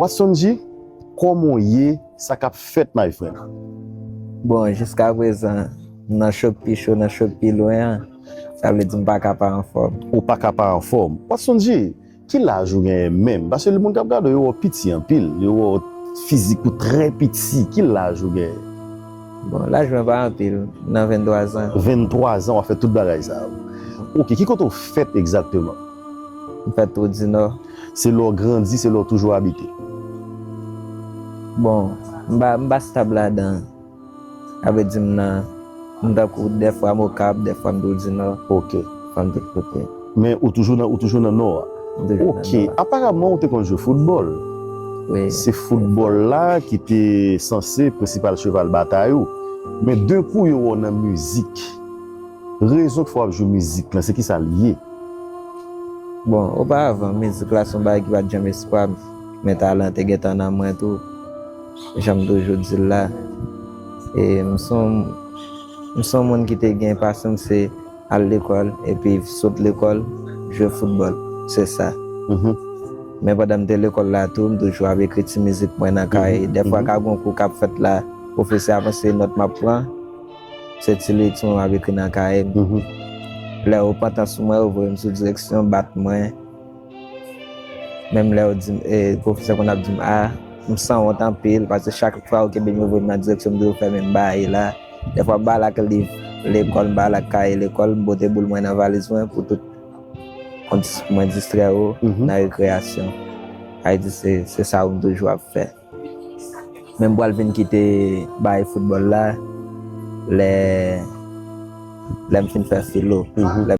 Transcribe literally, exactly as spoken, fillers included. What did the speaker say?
Watson G, kòman w ye? Sa k ap fèt, my friend? Bon, jiska prezan, nan cho k pi cho, nan cho k pi lwen an, sa vle di m pa ka pa anfòm. Ou pa ka pa anfòm. Watson G, ki laj ou genyen menm? Paske moun k ap gade w, yo wè w piti anpil, yo wè w fizik ou trè piti. Ki laj ou genyen? Bon, laj mwen pa anpil, nan venntwa zan. Venntwa zan, w ap fè tout bagay sa yo. Ok, ki kote w fèt egzakteman? M fèt Twou di Nò. Se la w grandi, se la w toujou abite? Bon, m pa, m pa stab ladan. Sa vle di m nan, m tankou dèfwa m Okap, dèfwa m Twou di Nò. Ok. Dèfwa m tout kote. Men ou toujou nan, ou toujou nan Nò a? M toujou nan Nò a. Ok. Aparaman, ou te konn jwe foutbòl. Wi. Se foutbòl la ki te sanse prensipal cheval batay ou. Men de kou yo wè w nan mizik. Rezon k fè w ap jwe mizik lan, se kisa l ye? Bon, oparavan, mizik la se yon bagay ki pa t janm espwa m. Men talan te gentan nan mwen tou. Jan m toujou di l la. E m se yon, m se yon moun ki te gen pasyans, se al lekòl, epi sot lekòl, jwe foutbòl. Se sa. Mhm. Men pandan m te lekòl la tou, m toujou ap ekri ti mizik mwen nan kaye. Mhm. Dèfwa, mhm, ka gen yon kou k ap fèt la, pwofesè a panse nòt m ap pran, se ti leti mwen m ap ekri nan kaye m. Mhm. Lè yo pantan sou mwen, yo voye m sou direksyon, bat mwen. Menm lè yo di m, e, pwofesè konn ap di m, a, m sanwont anpil, paske chak fwa yo kenbe m, yo voye m nan direksyon, m toujou fè menm bagay la. Dèfwa, m ba l ak liv lekòl, m ba l ak kaye lekòl, m pote boul mwen nan valiz mwen pou tout, pou mwen distrè yo, mhm, nan rekreyasyon. Sa vle di se, se sa yo m toujou ap fè. Men m pral vin kite bagay foutbòl la, lè, lè m fin fè filo. Mhm. Lè